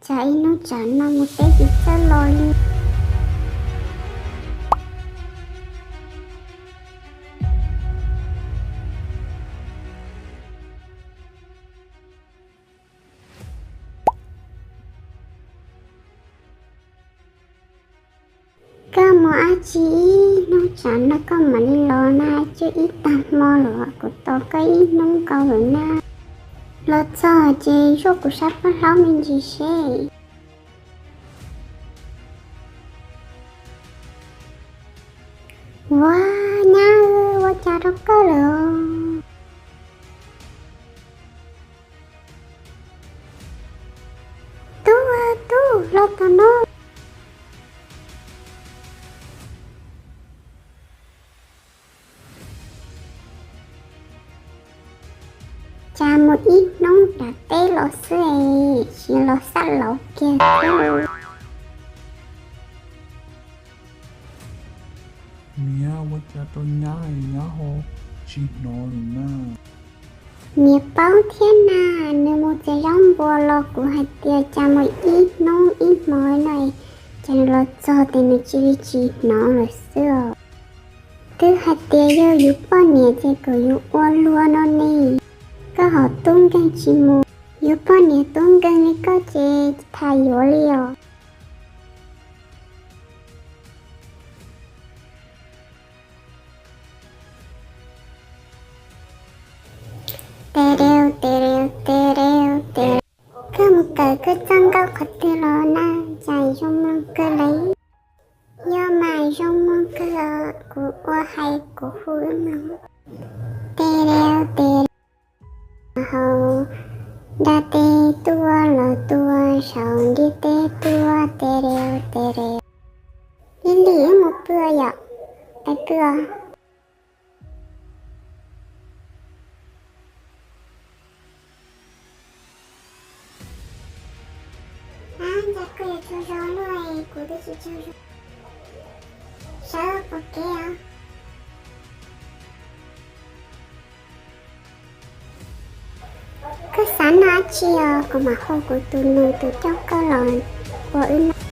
Cas ib hnub tsam no mus teb tsis txawj los li. Koj mus dab tsi ib hnub tsam no koj mam li los na, tswj ib tag hmo los kuv tos koj ib hnub nkaus lawm na. Los txog ces zuaj kuv sab paj hlaub me ntsis seb. Ua, nyab, ua cas rau koj lawm? Tub, tub, los tom no. Cas mus ib hnub nram teb los xwb es tsis los xab laus kiag thiab. Niam, ua cas rau nyab, nyab ho tsis hnov lawm na? Niam paub thiab na, nws mus txiav zaub npua los kuv hais tias cas mus ib hnub ib hmo no, ces nws los txog ces nws cia li tsis hnov lawm xwb os. Twb hais tias yog yus poj niam ces kom yus ua luag no ne. Koj ho tub nkeeg tsis mus, yus poj niam tub nkeeg li koj ces tham yuav li os. Tes reu tes reu tes reu tes. Koj mus kawm koj txoj nkauj qhov twg los na, cas zoo mloog kawg li. Yog mas zoo mloog kawg, kuv ua hais kuv hu wb mloog. Tes reu tes reu, hauv nrab teb tuaj los tuaj, saum ntiaj teb tuaj, tes reu tes reu. Ib lim wb mus pw yom, pais pw. Ab, cas koj yuav tsaug zog luaj, kuv twb tsis tsaug zog. Sawv pom kev os. Koj xav noj dab tsi os, kuv mam hu kuv tus nus tus coj koj los ua wb